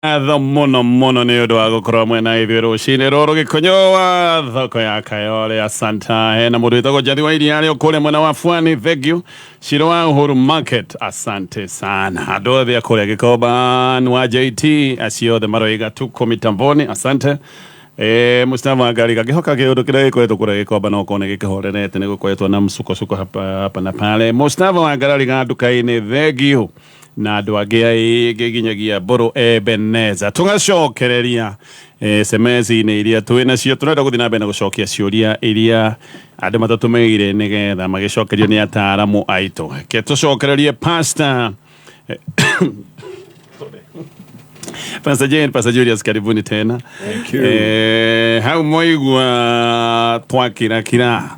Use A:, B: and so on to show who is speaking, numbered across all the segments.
A: Ngatho mũno mũno nĩ ũndũ wa gũkorwo mwena ithuĩ rũcinĩ rũrũ. Gĩkonyo wa thoko ya Kayole, asanta. Hena mũndũ wĩtagwo Njathi wa Iria arĩ o kũrĩa mwena wa Pwani, thank you. Shiro wa Uhuru Market, asante sana. Andũ othe a kũrĩa Gĩkomba wa JT, acio othe maroiga tuko mitamboni, asante. Mustafa ngari gakĩhoka kĩũndũ kĩrĩa gĩkoretwo kũrĩa Gĩkomba no kone gĩkĩhorerete, nĩ gũkoretwo na msukosuko hapa, hapa na pale. Mustafa wa ngarari ga nduka-inĩ, thank you, na andũ angĩ aingĩ nginyagia Mbũrũ Ebeneza. Tũgacokereria SMS-inĩ iria twĩ nacio. Tũrenda gũthiĩ na mbere na gũcokia ciũria iria andũ matatũmĩire nĩgetha magĩcokerio nĩ ataaramu aitũ. Ke tũcokererie Pastor Pastor Jane, Pastor Julius, karibuni tena.
B: Thank you.
A: Hau mwaigua twakirakira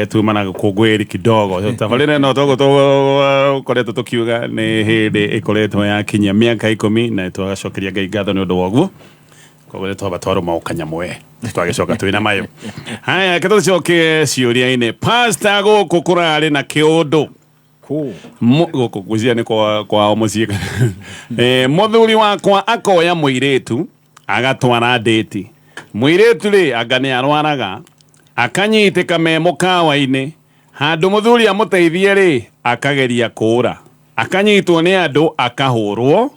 A: tuma na gũkũngũĩri kidogo tabarĩra ĩno toguo tũkoretwo tũkiuga nĩ hĩndĩ ĩkoretwo yakinyia mĩaka 10 na twagacokeria Ngai ngatho nĩ ũndũ wa ũguo. Koguo nĩ twamba twarũma o kanyamũ twagĩcoka twĩna mayo. Haya, reke tũcoke ciũria-inĩ. Pastor, gũkũ kũrarĩ na kĩũndũ.
B: Kũ?
A: Gũkũ gwĩciria nĩ kwao mũciĩ. Mũthuri wakwa akoya mũirĩtu agatwara ndĩti. Mũirĩtu rĩ, anga nĩ arwaraga, akanyitĩka me mũkawa-inĩ. Handũ mũthuri amũteithie rĩ, akageria kũũra, akanyitwo nĩ andũ, akahũrwo,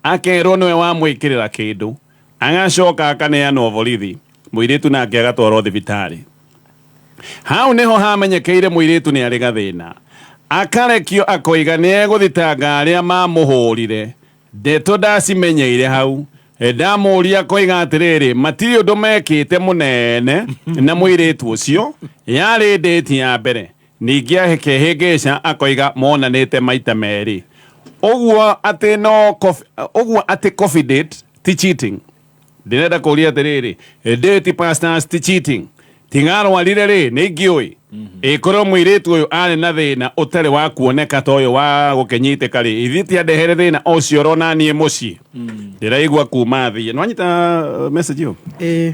A: akerwo nĩwe wamwĩkĩrĩra kĩndũ, agacoka akaneanwo borithi, mũirĩtu nake agatwarwo thibitarĩ. Hau nĩho hamenyekeire mũirĩtu nĩ arĩ gathĩna. Akarekio akoiga nĩ egũthitanga arĩa mamũhũrire. Ndeto ndacimenyeire hau. Ndamũria akoiga atĩrĩrĩ, matirĩ ũndũ mekĩte mũnene na mũirĩtu ũcio, yarĩ ndĩti ya mbere. Ningĩ akehĩngĩca akoiga monanĩte maita merĩ. Ũguo atĩ no ũguo atĩ coffee date ti cheating. Ndĩrenda kũria atĩrĩrĩ, date pastors ti cheating? Tigarwarire rĩ, nĩ ingĩũĩ ĩkorwo mũirĩtu ũyũ arĩ na thĩna ũtarĩ wa kuoneka ta ũyũ wa gũkĩnyitĩka rĩ, ithuĩ tiandehere thĩna ũcio ũrona niĩ mũciĩ ndĩraigua kuma thiĩ. Nĩwanyita message ĩyo?
C: Ĩĩ.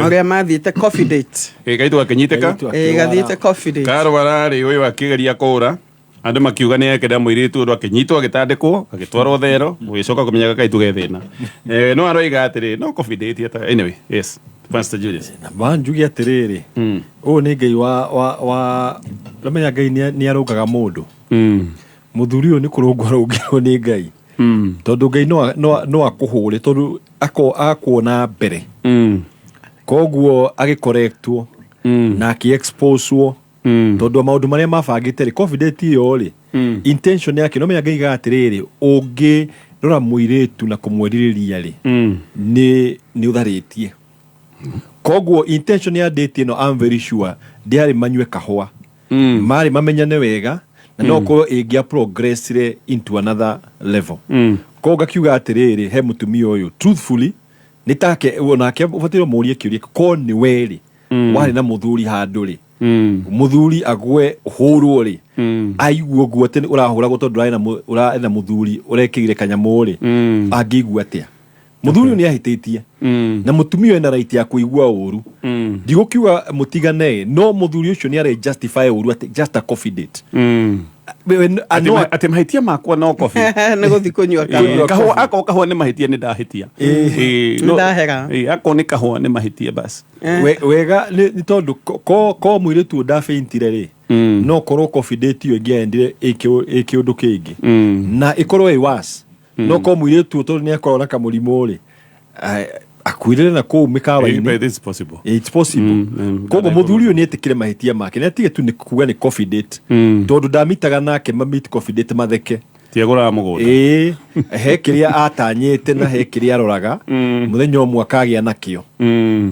C: Marĩa mathiĩte coffee date.
A: Kaitũ gakĩnyitĩka.
B: Kairĩtu
C: Ĩĩ, gathiĩte coffee date.
A: Karwara rĩ, ũyũ akĩgeria kũra, andũ makiuga nĩ ekĩra mũirĩtu ũndũ, akĩnyitwo, agĩtandĩkwo, agĩtwarwo thero, gũgĩcoka kũmenyaga kaitũ ge thĩna. No aroiga atĩrĩ no coffee date ata. Anyway, yes, Pastor Julius.
B: Ma njuge atĩrĩrĩ, ũyũ nĩ Ngai wa ũramenya Ngai nĩ arũngaga mũndũ. Mũthuri ũyũ nĩ kũrũngwo arũngirwo nĩ Ngai, tondũ Ngai no akũhũre tondũ akuona mbere. Koguo agĩkorektwo na akĩ-exposewo, tondũ maũndũ marĩa mabangĩte rĩ, coffee date ĩyo rĩ, intention yake no menya Ngai aigaga atĩrĩrĩ, ũngĩrora mũirĩtu na kũmwerirĩria rĩ, nĩ ũtharĩtie. Koguo intention ya date ĩno, I'm very sure ndĩarĩ manyue kahũa, marĩ mamenyane wega na no korwo ĩngĩa progressire into another level. Koguo ngakiuga atĩrĩrĩ, he mũtumia ũyũ, truthfully, nĩ take onake ũbataire mũrie kĩũria, ko nĩ we rĩ warĩ na mũthuri handũ rĩ, mũthuri agwe hũrwo rĩ, aigua ũguo atĩ ũrahũragwo tondũ ũrarĩ na mũthuri ũrekĩrire kanyamũ rĩ, angĩigua atĩa? Mũthuri ũyũ nĩ ahĩtĩtie na mũtumia ũyũ ena right ya kũigua ũru. Ndigũkiuga mũtigane, no mũthuri ũcio nĩ are justify ũru atĩ just a coffee date.
A: Atĩ mahĩtia makwa no coffee.
C: Nĩ gũthiĩ kũnyua kahũa.
A: Kahũa, akorwo kahũa nĩ mahĩtia, nĩ ndahĩtia.
C: Nĩ ndahera.
A: Akorwo nĩ kahũa nĩ mahĩtia, basi.
B: Wega nĩ tondũ ko mũirĩtu ũyũ ndabeintire rĩ, no korwo coffee date ĩyo ĩngĩaendire ĩ kĩũndũ kĩngĩ na ĩkorwo ĩ worse, no ko mũirĩtu ũyũ tondũ nĩ akorwo na kamũrimũ rĩ, akuĩrĩre na kũu mĩkawa-inĩ.
A: But it's possible.
B: It's possible. Koguo mũthuri ũyũ nĩ etĩkĩre mahĩtia make, nĩ atige tu nĩ kuga nĩ coffee date, tondũ ndamitaga nake mamit coffee date matheke.
A: Tiagũraga mũgũnda.
B: Ĩĩ, he kĩrĩa atanyĩte na he kĩrĩa aroraga mũthenya ũmwe akagĩa nakĩo.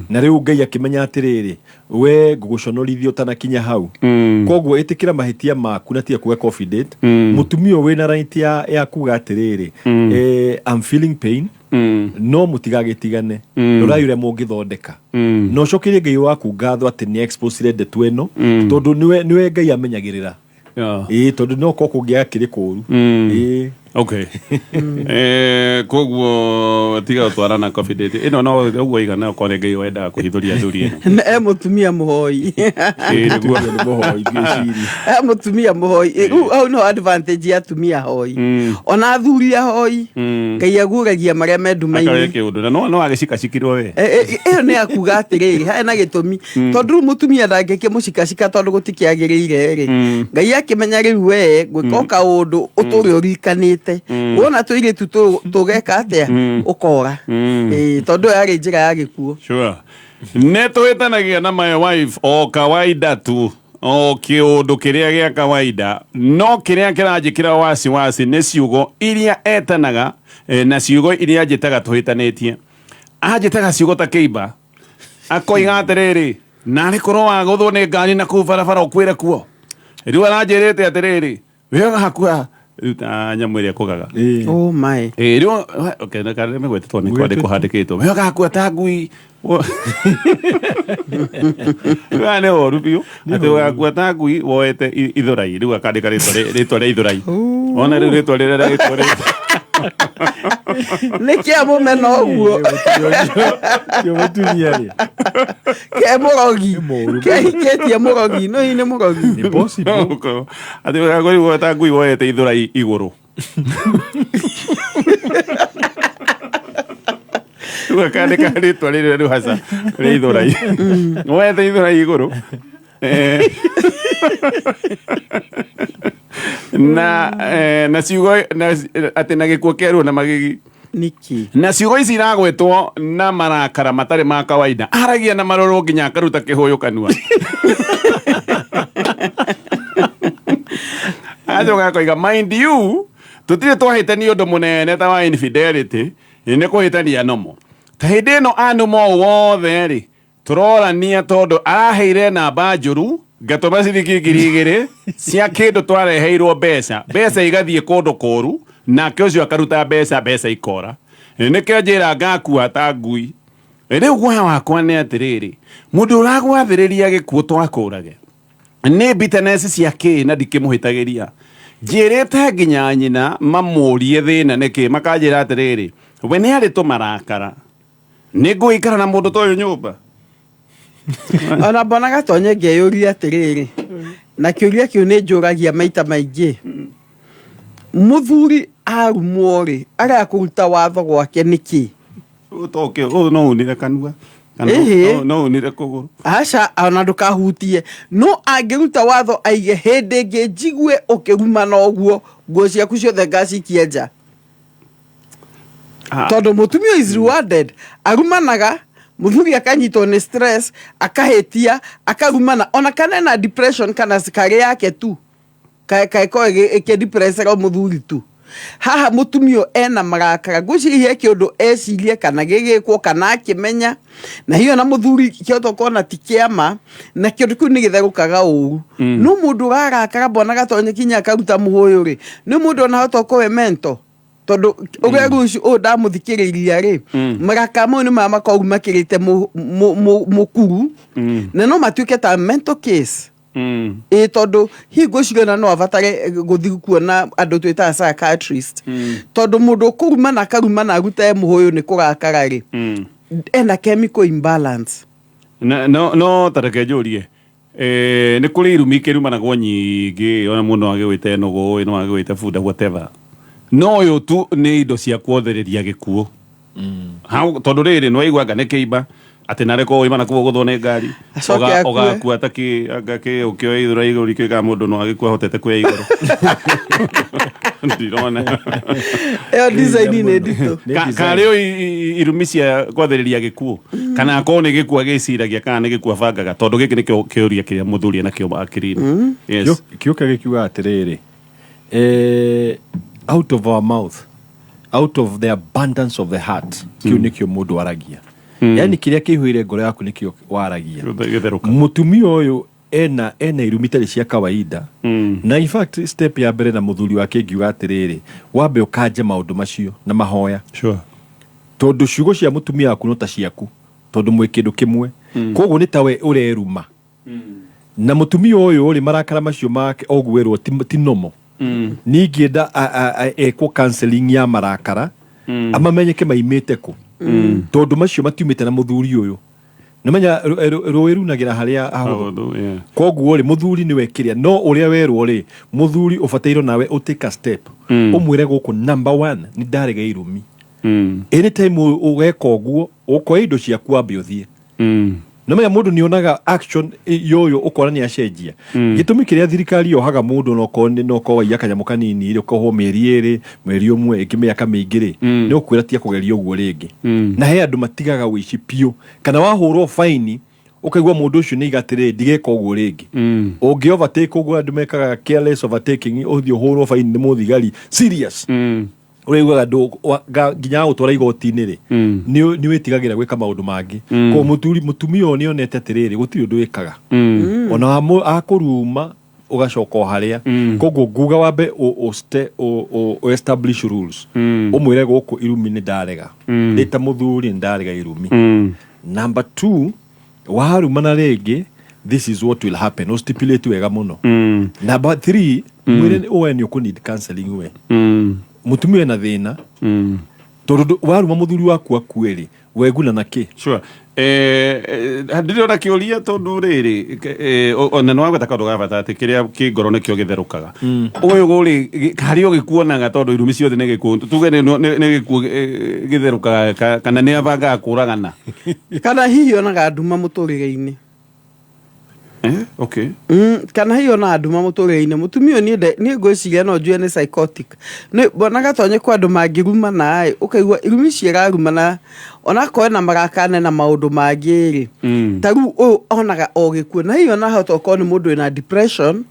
B: Na rĩu Ngai akĩmenya atĩrĩrĩ, we ngũgũconorithia ũtanakinya hau. Koguo ĩtĩkĩra mahĩtia maku na tiga kuga coffee date. Mũtumia ũyũ wĩna right ya kuga atĩrĩrĩ, I'm feeling pain, no mũtigagĩtigane, rorai ũrĩa mũngĩthondeka, na ũcokerie Ngai waku ngatho atĩ nĩ exposire ndeto ĩno, tondũ nĩwe Ngai amenyagĩrĩra. Ĩĩ, tondũ no korwo kũngĩakĩrĩ kũru. Ĩĩ.
A: Okay. Koguo tiga gũtwarana coffee date ĩno no ũguo igana okorwo nĩ Ngai wendaga kũhithũria athuri ĩno.
C: E mũtumia mũhoi.
A: Ĩĩ, nĩguo.
B: Nĩ mũhoi ngwĩciria.
C: E mũtumia mũhoi. Rĩu hau no advantage ya atumia ahoi, ona athuri ahoi. Ngai aguũragia marĩa me
A: Akarĩ
C: nduma-inĩ.
A: kĩũndũ na no agĩcikacikirwo we.
C: Ĩyo nĩ akuga atĩrĩrĩ, harĩ na gĩtũmi, tondũ rĩu mũtumia ndangĩkĩmũcikacika tondũ gũtikĩagĩrĩire rĩ. Ngai akĩmenya rĩu we gwĩka o kaũndũ ũtũre ũrikanĩte, wona tũirĩtu tũgeka atĩa, ũkora. Ĩĩ, tondũ ĩyo yarĩ njĩra ya gĩkuũ.
A: Sure. Nĩ tũhĩtanagia na my wife o kawaida tu, o kĩũndũ kĩrĩa gĩa kawaida, no kĩrĩa kĩranjĩkĩra wasiwasi nĩ ciugo iria etanaga na ciugo iria njĩtaga tũhĩtanĩtie. Anjĩtaga ciugo ta kĩimba, akoiga atĩrĩrĩ, narĩ korwo wagũthwo nĩ ngari na kũu barabara ũkwĩre kuo. Rĩu aranjĩrĩte atĩrĩrĩ, we ũgakua rĩu ta nyamũ ĩrĩa ĩkũgaga.
C: Oh my.
A: Ĩĩ, rĩu okay, reke mĩgwete tondũ nĩ kwandĩkwo handĩkĩtwo, we ũgakua ta ngui. Rĩu aya nĩ ũru biũ atĩ ũgakua ta ngui woete ithurai. Rĩu akandĩka rĩtwa rĩa ithurai, ona rĩu rĩtwa rĩrĩa rĩtwa rĩtwa
C: Nĩ kĩa mũmena ũguo.
B: Ũcio mũtumia rĩ.
C: Ke mũrogi.
B: Nĩ mũũru.
C: Kehikĩtie mũrogi, no hihi nĩ mũrogi.
B: Nĩ possible.
A: Atĩ ũgakua rĩu woete ngui woete ithurai igũrũ. Rĩu akandĩka rĩtwa rĩrĩa rĩu haca rĩa ithurai, woete ithurai igũrũ. Na ciugo na atĩ na gĩkuũ kĩa ruo na magigi.
C: Nĩkĩ?
A: Na ciugo ici iragwetwo na marakara matarĩ ma kawaida, aragia na marũrũ nginya akaruta kĩhũyũ kanua, agacoka akoiga, "Mind you, tũtirĩ twahĩtania ũndũ mũnene ta wa infidelity, nĩ kũhĩtania nomo ta hĩndĩ ĩno anuma ũũ wothe rĩ tũrorania tondũ araheire namba njũru, ngatũma ciringi 2000 cia kĩndũ twareheirwo, mbeca igathiĩ kũndũ kũũru, nake ũcio akaruta mbeca, mbeca ikora. Nĩkĩo njĩra ngakua ta ngui." Rĩu guoya wakwa nĩ atĩrĩrĩ, mũndũ ũragwathĩrĩria gĩkuũ twakũrage nĩ bitterness cia kĩ? Na ndikĩmũhĩtagĩria, njĩrĩte nginya nyina mamũrie thĩna nĩkĩ, makanjĩra atĩrĩrĩ, we nĩ arĩ tũmarakara. Nĩ ngũikara na mũndũ ta ũyũ nyũmba?
C: Ona mbona gatonye ngeyũria atĩrĩrĩ, na kĩũria kĩu nĩ njũragia maita maingĩ, mũthuri arumwo rĩ, arega kũruta watho gwake nĩkĩ?
A: Ũtoke ũyũ no unire kanua kana
C: Ĩhĩ.
A: no unire kũgũrũ.
C: Aca, ona ndũkahutie, no angĩruta watho aige hĩndĩ ĩngĩ njigue ũkĩrumana ũguo, nguo ciaku ciothe ngacikia nja. Tondũ mũtumia is rewarded, arumanaga, mũthuri akanyitwo nĩ stress, akahĩtia, akarumana, ona kana ena depression kana karĩ yake tu kaĩkorwo ĩkĩdepressera mũthuri tu. Haha mũtumia ũyũ ena marakara, ngwĩciria he kĩũndũ ecirie kana gĩgĩkwo kana akĩmenya na hiyo na mũthuri kĩhota ũkona ti kĩama, na kĩũndũ kĩu nĩ gĩtherũkaga ũru. No mũndũ ũrarakara, mbona gatonye kinya akaruta mũhũyũ rĩ, nĩ mũndũ ona hota ũkorwo e mental, tondũ ũrĩa rũciũ ũyũ ndamũthikĩrĩria rĩ, marakara mau nĩ maya makoragwo makĩrĩte mũkuru, na no matuĩke ta mental case. Ĩ tondũ hihi ngwĩciria ona no abatare gũthiĩ kuona andũ twĩtaga psychiatrist, tondũ mũndũ ũkũrumana, akarumana, arute mũhũyũ nĩ kũrakara rĩ, ena chemical imbalance.
A: Na, no tareke njũrie, nĩ kũrĩ irumi ikĩrumanagwo nyingĩ, ona mũndũ no agĩgwĩte nũgũ, no agĩgwĩte bunda, whatever, no ũyũ tu nĩ indo cia kuothereria gĩkuũ. Hau tondũ rĩrĩ nĩ waigua anga nĩ kĩimba, atĩ narĩ korwo waima nakuo gũthwo nĩ ngari.
C: Acoke akue.
A: Ũgakua ta kĩ anga kĩ ũkĩoya ithura igũrũ ikĩkaga mũndũ no agĩkua ahotete kuoya igũrũ, ndirona.
C: Ĩyo design nĩ nditũ.
B: Nĩ design.
A: Karĩ o irumi cia gwathĩrĩria gĩkuũ, kana akorwo nĩ gĩkuũ agĩciragia, kana nĩ gĩkuũ abangaga, tondũ gĩkĩ nĩkĩo kĩũria kĩrĩa mũthuri enakĩo akiri-inĩ, yes.
B: Kiuka gĩkiuga atĩrĩrĩ, out of our mouth, out of the abundance of the heart, kĩu nĩkĩo mũndũ aragia. Yani kĩrĩa kĩihũire ngoro yaku nĩkĩo waragia.
A: Gĩtherũka.
B: Mũtumia ũyũ ena irumi itarĩ cia kawaida. Na in fact, step ya mbere na mũthuri wake ingiuga atĩrĩrĩ, wambe ũkanje maũndũ macio na mahoya. Tondũ ciugo cia mũtumia waku no ta ciaku, tondũ mwĩ kĩndũ kĩmwe, koguo nĩ ta we ũreruma. Na mũtumia ũyũ rĩ, marakara macio make ogwerwo ti normal. Niĩ ingĩenda ekwo counseling ya marakara, amamenyeke maimĩte kũ, tondũ macio matiumĩte na mũthuri ũyũ. Nĩmenya rũĩ runagĩra harĩa hahũthũ.
A: Hahũthũ, yeah.
B: Koguo rĩ, mũthuri nĩwe kĩrĩa no ũrĩa werwo rĩ, mũthuri ũbatairwo nawe ũtake a step, ũmwĩre gũkũ number one nĩ ndarega irumi. Anytime ũgeka ũguo, ũkoya indo ciaku wambe ũthiĩ. Nĩmenya mũndũ nĩonaga action yoyo, ũkona nĩ acenjia. Gĩtũmi kĩrĩa thirikari yohaga mũndũ nokorwo waiya kanyamũ kanini rĩ, ũkohwo mĩeri 2, mweri 1, ĩngĩ mĩaka mĩingĩ rĩ, nĩ ũkwĩra tia kũgeria ũguo rĩngĩ. Na he andũ matigaga wĩici biũ, kana wahũrwo faini ũkaigua mũndũ ũcio nĩ igatĩrĩrĩ, ndigeka ũguo rĩngĩ. Ũngĩ overtake ũguo andũ mekaga careless overtaking, ũthiĩ ũhũrwo faini nĩ mũthigari serious, ũraiguaga nginya gũtwara igoti-inĩ rĩ, nĩ wĩtigagĩra gwĩka maũndũ mangĩ. Koguo mũthuri, mũtumia ũyũ nĩ onete atĩrĩrĩ, gũtirĩ ũndũ wĩkaga ona akũruma ũgacoka o harĩa. Koguo nguga wambe ũ establish rules, ũmwĩre gũkũ irumi nĩ ndarega, ndĩ ta mũthuri nĩ ndarega irumi. Number two, warumana rĩngĩ, this is what will happen, ũstipulate wega mũno. Number three, mwĩre we nĩ ũkũ need counseling, we mũtumia ena thĩna, tondũ waruma mũthuri waku akue rĩ, weguna na kĩ?
A: Sure. Ndirĩ ona kĩũria, tondũ rĩrĩ ona nĩ wagweta kaũndũ ga bata atĩ kĩrĩa kĩ ngoro nĩkĩo gĩtherũkaga. Ũyũ rĩ, harĩ o gĩkuonaga, tondũ irumi ciothe nĩ gĩkuũ, tuge nĩ gĩkuũ gĩtherũkaga, kana nĩ abangaga kũragana?
C: Kana hihi onaga nduma mũtũrĩre-inĩ.
A: Eh, okay.
C: Kana hihi onaga nduma mũtũrĩre-inĩ mũtumia ũyũ. Niĩ ngwĩciria no njue nĩ psychotic. Nĩ mbonaga tonye kwa andũ mangĩrumana ĩ, ũkaigua irumi icio ĩrarumana onakorwo ena marakane na maũndũ mangĩ rĩ. Ta rĩu ũyũ onaga o gĩkuũ, na hihi ona hota ũkorwo nĩ mũndũ wĩna depression,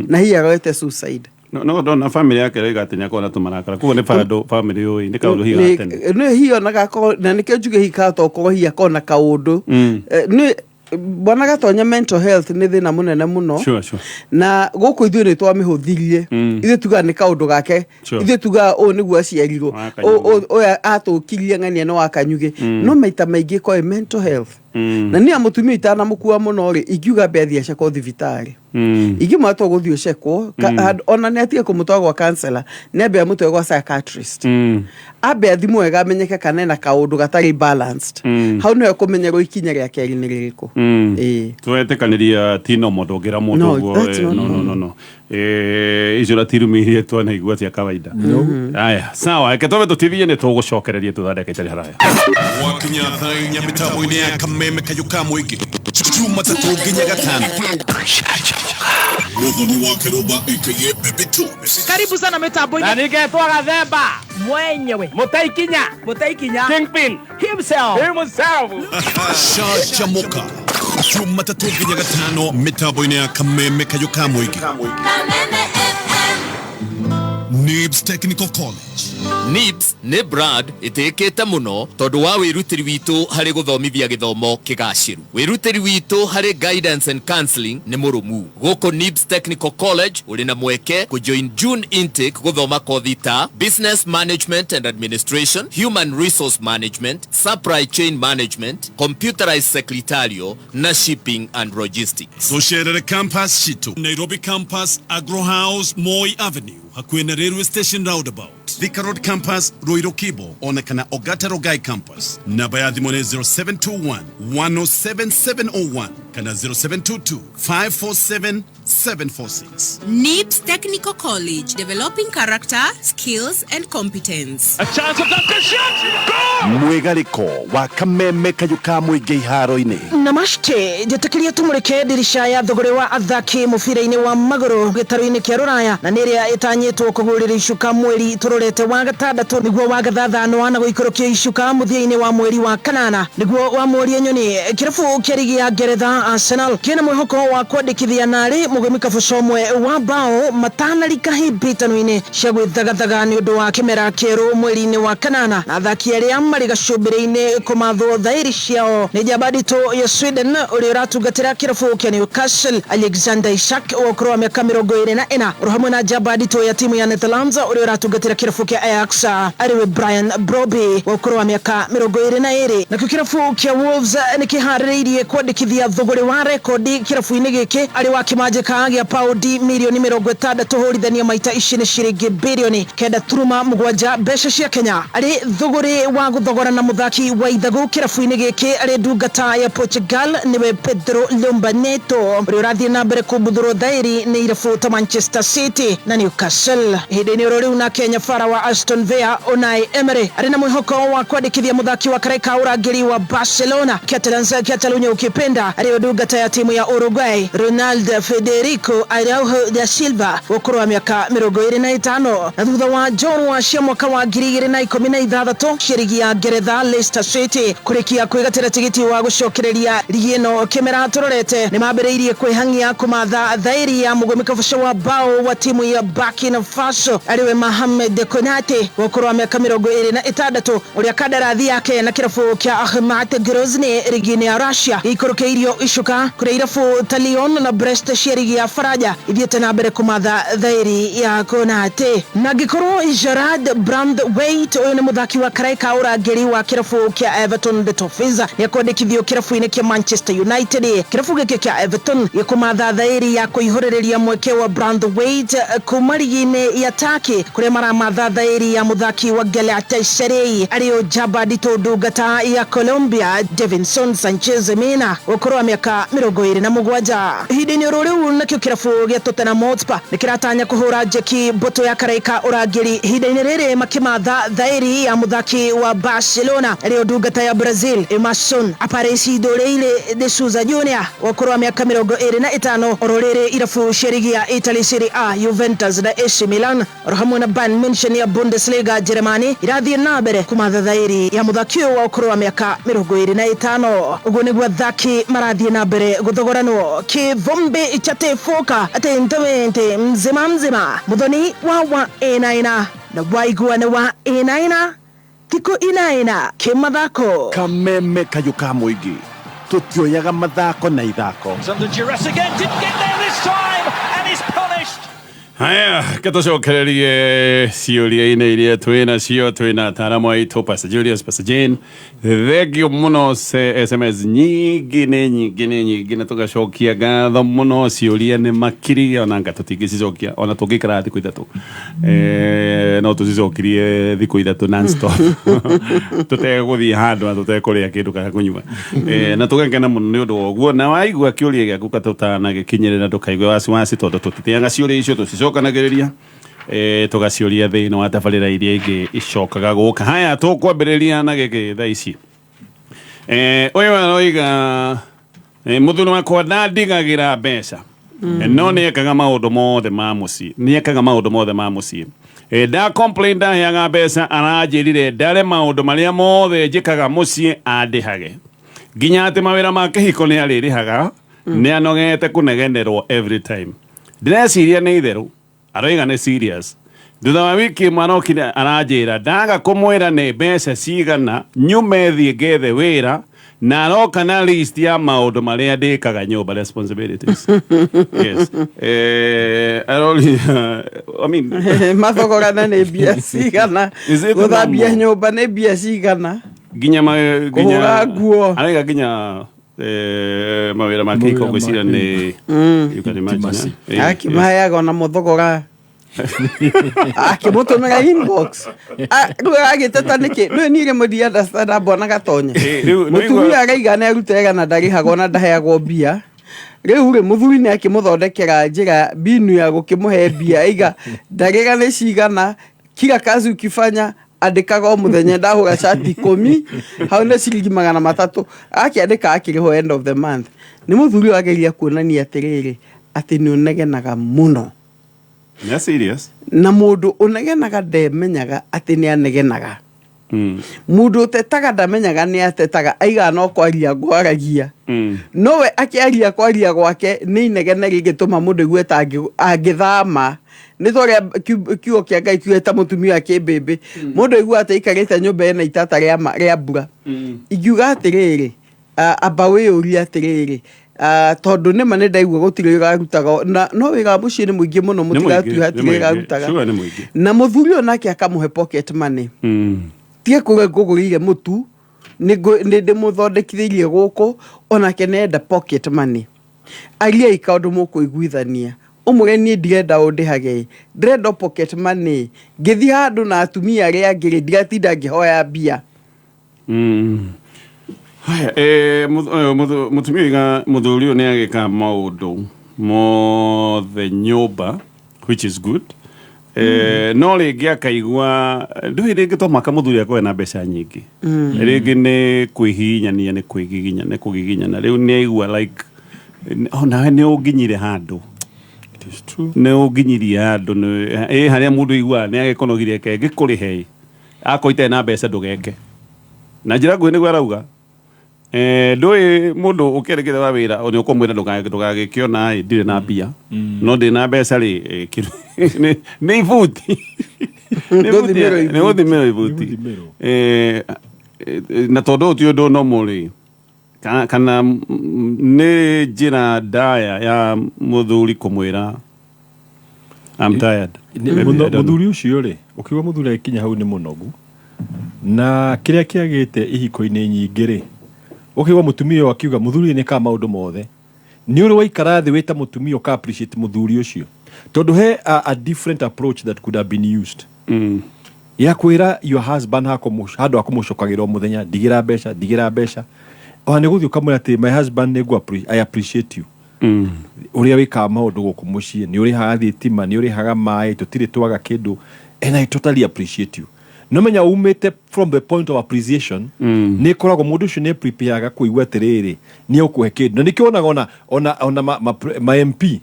C: na hihi arorete suicide.
A: No ndona family yake ĩroiga atĩ nĩakorwo na tũmarakara, koguo nĩ bandũ family ũĩ nĩ kaũndũ hihi ga tene.
C: Nĩ hihi onaga akorwo, na nĩkĩo njuge hihi kahota ũkorwo hihi akorwo na kaũndũ. Nĩ bwana Gatonya, mental health nĩ thĩna mũnene mũno.
A: Sure.
C: Na gũkũ ithuĩ nĩ twamĩhũthirie. Ithuĩ tugaga nĩ kaũndũ gake. Ithuĩ tugaga ũũ nĩguo aciarirwo.
A: Wa kanyugĩ.
C: Ũyũ atũkirie ng'ania nĩ wa kanyugĩ, no maita maingĩ koĩ mental health. Na niĩ mũtumia itanamũkua mũno rĩ, ingiuga mbe athiĩ acekwo thibitarĩ. Ingĩmwĩra to gũthiĩ ũcekwo ona nĩ atige kũmũtwara gwa counselor, nĩ ambe amũtware gwa psychiatrist, ambe athimwo wega, amenyeke kana ena kaũndũ gatarĩ balanced. Hau nĩho ekũmenyerwo ikinya rĩa kerĩ nĩ rĩrĩkũ. Ĩĩ.
A: Twetĩkanĩria ti normal, ndũngĩra mũndũ
C: No,
A: ũguo.
C: that's not
A: No, no,
C: normal.
A: no. Icio ratirumĩirie twanaigua cia kawaida. Aya, sawa, reke twambe tũtithie, nĩ tũgũcokereria thutha ndagĩka itarĩ haraya.
D: Gwakinya thaa 4 mĩtambo-inĩ ya Kameme Kayũ ka Mũingĩ, Jumatatũ nginya Gatano, Muthoni wa Kĩrũmba aka Baby Two.
E: Karibu sana mitambo-inĩ.
F: Ningetwa Gathemba.
E: Mwenyewe.
F: Mutaikinya.
E: Mutaikinya.
F: Kingpin.
E: Himself.
F: Himself.
D: Canjamũka Jumatatũ nginya Gatano mĩtambo-inĩ ya Kameme Kayũ ka Mũingĩ.
G: Kameme FM.
D: Nibs Technical College.
H: NIBS nĩ brand ĩtĩkĩte mũno tondũ wa wĩrutĩri witũ harĩ gũthomithia gĩthomo kĩgacĩru. Wĩrutĩri witũ harĩ guidance and counseling nĩ mũrũmu. Gũkũ NIBS Technical College ũrĩ na mweke kũjoin June intake gũthoma kothi ta Business Management and Administration, Human Resource Management, Supply Chain Management, Computerized Secretarial na Shipping and Logistics.
D: Tũcerere campus citũ: Nairobi Campus, Agro House, Moi Avenue, hakuhĩ na Railway Station roundabout; Thika Road Campus, Ruiru Kibo, ona kana Ongata Rongai Campus. Namba ya thimũ nĩ 0721 107701 kana 0722 547 746.
G: NIBS Technical College, developing character, skills, and competence.
I: Mwĩgarĩko wa Kameme Kayũ ka Mũingĩ iharo-inĩ.
J: Namaste, njĩtĩkĩrie tumũrĩke ndirica ya thũgũrĩ wa athaki mũbira-inĩ wa magũrũ gĩtarũ-inĩ kĩa rũraya, na nĩ ĩrĩa ĩtanyĩtwo kũgũrĩra icuka mweri tũrorete wa gatandatũ nĩguo wa gathathano, na gũikũrũkia icuka mũthia-inĩ wa mweri wa kanana nĩguo wa mweri nyoni. Kĩrabu kĩa rigi ya Ngeretha Arsenal kĩna mwĩhoko wa kwandĩkithia narĩ mũgũmi kabuco ũmwe wa bao matanarika hĩmbĩtano-inĩ cia gwĩthagathaga nĩ ũndũ wa kĩmera kĩerũ mweri-inĩ wa kanana, na athaki arĩa marĩ gacumbĩrĩ-inĩ kũmathwo thairi ciao nĩ njamba nditũ ya Sweden ũrĩa ũratungatĩra kĩrabu kĩa Newcastle Alexander Isak wa ũkũrũ wa mĩaka 24, oro hamwe na njamba nditũ ya timu ya Netherlands ũrĩa ũratungatĩra kĩrabu kĩa Ajax arĩwe Brian Brobbey wa ũkũrũ wa mĩaka 22. Nakĩo kĩrabu kĩa Wolves nĩ kĩharĩrĩirie kwandĩkithia thũgũrĩ wa rekondi kĩrabu-inĩ gĩkĩ arĩ wa kĩmanjĩka gĩa paundi mirioni 60 hũrithania maita ici nĩ ciringi birioni 9.7 mbeca cia Kenya, arĩ thũgũrĩ wa gũthogora na mũthaki wa ithagu kĩrabu-inĩ gĩkĩ arĩ ndungata ya Portugal nĩwe Pedro Lomba Neto ũrĩa ũrathiĩ na mbere kũmbuthũrwo thairi nĩ irabu ta Manchester City na Newcastle. Ihinda-inĩ oro rĩu nake nyabara wa Aston Villa Unai Emery arĩ na mwĩhoko wa kwandĩkithia mũthaki wa karaika ũrangĩri wa Barcelona Catalans Catalunya ukipenda arĩ ndungata ya timu ya Uruguay Ronaldo Federico Araujo da Silva wa ũkũrũ wa mĩaka 25. Na thutha wa njorua cia mwaka wa 2016 cia rigi ya Ngeretha Leicester City kũrĩkia kwĩgatĩra tigiti wa gũcokereria rigi ĩno kĩmera tũrorete nĩ mambĩrĩirie kwĩhang'ia kũmatha thairi ya mũgũmi kabuca wa bao wa timu ya Burkina Faso arĩwe Mohamed Konate wa ũkũrũ wa mĩaka 26 ũrĩa kandarathi yake na kĩrabu kĩa Akhmat Grozny rigi-inĩ ya Russia ĩikũrũkĩirio icuka kũrĩa irabu ta Lyon na Brest cia rigi ya Faranja ithiĩte na mbere kũmatha thairi ya Konate. Na angĩkorwo Gerard Braithwaite ũyũ nĩ mũthaki wa karaika ũrangĩri wa kĩrabu kĩa Everton the Toffees nĩ ekwandĩkithio kĩrabu-inĩ kĩa Manchester United. Kĩrabu gĩkĩ kĩa Everton gĩkũmatha thairi ya kũihũrĩrĩria mweke wa Braithwaite kuma rigi-inĩ ya Turkey kũrĩa maramatha thairi ya mũthaki wa Galatasaray arĩo njamba nditũ ndungata ya Colombia Davinson Sanchez Mena wa ũkũrũ wa mĩaka 27. Ihinda-inĩ oro rĩu nakĩo kĩrabu gĩa Tottenham Hotspur nĩ kĩratanya kũhũra njeki mbũtũ ya karaika ũrangĩri ihinda-inĩ rĩrĩ makĩmatha thairi ya mũthaki wa Barcelona arĩo ndungata ya Brazil Emerson Aparecido Leile de Souza Junior wa ũkũrũ wa mĩaka 25. Oro rĩrĩ irabu cia rigi ya Italy Serie A Juventus na AC Milan oro hamwe na Bayern Munchen ya Bundesliga Germany irathiĩ na mbere kũmatha thairi ya mũthaki ũyũ wa ũkũrũ wa mĩaka 25. Ũguo nĩguo athaki marathiĩ na mbere gũthogoranwo kĩvumbi chatĩbũka atĩ mzima mzima mũthoni wa ĩnaina na waiguane wa ĩnaina thikũ inaina kĩmathako.
I: Kameme kayũ ka mũingĩ tũtioyaga mathako na ithako.
F: Under duress again, didn't get there this time and is punished.
A: Haya, gätåcokererie ciũria-inĩ iria twĩ nacio twĩ na ataaramu aitũ Pastor Julius, Pastor Jane, thengio mũno. SMS nyingĩ nĩ nyingĩ nĩ nyingĩ na tũgacokia ngatho mũno. Ciũria nĩ makiri ona nga tũtingĩcicokia ona tũngĩikara thikũ 3, no tũcicokirie thikũ 3 non-stop tũtegũthiĩ handũ na tũtekũrĩa kĩndũ kana kũnyua, na tũgakena mũno nĩ ũndũ wa ũguo. Na waigua kĩũria gĩaku katũtanagĩkinyĩrĩra, ndũkaigue wasiwasi tondũ tũtiteaga ciũria icio, tũcicokanagĩrĩria, tũgaciũria thĩinĩ wa tabarĩra iria ingĩ icokaga gũka. Haya, tũkwambĩrĩria na gĩkĩ thaa ici. Ũyũ aroiga, mũthuri wakwa ndandigagĩra mbeca, no nĩ ekaga maũndũ mothe ma mũciĩ, nĩ ekaga maũndũ mothe ma mũciĩ. Nda complain ndaheaga mbeca, aranjĩrire ndare maũndũ marĩa mothe njĩkaga mũciĩ andĩhage, nginya atĩ mawĩra ma kĩhiko nĩ arĩrĩhaga. Nĩ anogete kũnegenerwo every time. Ndĩreciria nĩ itherũ, aroiga nĩ serious. Thutha wa wiki ĩmwe arokire aranjĩra ndaga kũmwĩra nĩ mbeca cigana nyume thiĩ ngethe wĩra, na aroka na list ya maũndũ marĩa ndĩkaga nyũmba, responsibilities. Yes, arori, I mean,
C: mathogorana nĩ mbia cigana?
A: Is it
C: gũthambia
A: normal?
C: Nyũmba nĩ mbia cigana?
A: Nginya nginya
C: Kũhũra nguo.
A: Araiga nginya mawĩra ma kĩhiko.
B: Mawĩra ma
A: Ngwĩciria nĩ you can imagine, eh?
C: Akĩmaheaga ona mũthogora akĩmũtũmĩra inbox. Rĩu agĩteta nĩkĩ? Rĩu niĩ rĩmwe ndi understand mbona gatonya.
A: Rĩu
C: mũtumia araiga nĩ arute na ndarĩhagwo na ndaheagwo mbia. Rĩu rĩ, mũthuri nĩ akĩmũthondekera njĩra mbinu ya gũkĩmũhe mbia, aiga ndarĩga nĩ cigana, kila kazi ukifanya andĩkaga o mũthenya, ndahũra cati 10 hau nĩ ciringi 300, akĩandĩka akĩrĩhwo end of the month. Nĩ mũthuri ũyũ ageria kuonania atĩrĩrĩ, atĩ nĩ ũnegenaga mũno.
A: Nĩ serious.
C: Na mũndũ ũnegenaga ndemenyaga atĩ nĩ anegenaga. Mundu utetaga ndamenyaga nĩ atetaga, aigaga no kwaria ngwaragia. Nowe akĩaria kwaria gwake nĩ inegene rĩngĩtũma mũndũ aigue ta angĩthama. Nĩ ta ũrĩa kiugo kĩa Ngai kiugĩte ta mũtumia wa kĩmbĩmbĩ. Mũndũ aiguaga atĩ aikarĩte nyũmba ĩna itata rĩa mbura. Ingiuga atĩrĩrĩ, amba wĩyũrie atĩrĩrĩ, tondũ nĩma nĩ ndaigua gũtirĩ wĩra arutaga, na no wĩra wa mũciĩ nĩ mũingĩ mũno,
A: Nĩ mũingĩ,
C: mũtigatue
A: nĩ
C: hatirĩ
A: mũingĩ.
C: wĩra arutaga.
A: Sure, nĩ mũingĩ.
C: Na mũthuri ũyũ nake akamũhe pocket money. Tige kuga ngũgũrĩire mũtu, nĩ ndĩmũthondekithĩirie gũkũ, onake nĩenda pocket money. Ariai kaũndũ mũkũiguithania. Ũmwĩre niĩ ndirenda ũndĩhage, ndĩrenda o pocket money. Ngĩthiĩ handũ na atumia arĩa angĩ rĩ, ndigatinda ngĩhoya mbia.
A: Haya, mũtumia oiga mũthuri ũyũ nĩ agĩka maũndũ mothe nyũmba, which is good. No rĩngĩ akaigua ndũĩ rĩngĩ to mũhaka mũthuri akorwe na mbeca nyingĩ. Rĩngĩ nĩ kwĩhihinyania, nĩ kwĩgiginya, nĩ kũgiginyana. Rĩu nĩ aigua like onawe nĩ ũnginyire handũ.
B: It is true.
A: Nĩ ũnginyirie handũ ĩ harĩa mũndũ aiguaga nĩ agĩkonogirie ke ngĩkũrĩhe akorwo itarĩ na mbeca ndũgeke. Na njĩra nguhĩ nĩguo arauga. Ndũĩ mũndũ ũkĩandĩkĩte wa wĩra nĩ ũkũmwĩra ndũgagĩkĩona ĩ ndirĩ na mbia. No ndĩ na mbeca rĩ, nĩ ibuti. Nĩ ibuti,
C: Gũthimĩrwo
A: nĩ gũthimĩrwo ibuti.
B: Gũthimĩrwo.
A: Na tondũ ũyũ ti ũndũ normal rĩ, kana nĩ njĩra ndaya ya mũthuri kũmwĩra I'm tired. Maybe, I don't know.
B: Mũthuri ũcio rĩ, ũkiuga mũthuri agĩkinya hau nĩ mũnogu, na kĩrĩa kĩagĩte ihiko-inĩ nyingĩ rĩ, ũkĩigua mũtumia ũyũ akiuga mũthuri nĩ kaga maũndũ mothe. Nĩ ũrĩ waikara thĩ wĩ ta mũtumia ũka appreciate mũthuri ũcio, tondũ he a different approach that could have been used. Ya kwĩra your husband handũ ha kũmũcokagĩra o mũthenya, ndigĩra mbeca, ndigĩra mbeca. Ona nĩ gũthiĩ ũkamwĩra atĩ my husband nĩ I appreciate you. Ũrĩa wĩkaga maũndũ gũkũ mũciĩ, nĩ ũrĩhaga thitima, nĩ ũrĩhaga maĩ, tũtirĩ twaga kĩndũ, and I totally appreciate you. No menya umĩte from the point of appreciation, nĩ ĩkoragwo mũndũ ũcio nĩ prepareaga kũigua atĩrĩrĩ, nĩ egũkũhe kĩndũ. Na nĩkĩo wonaga ona ma MP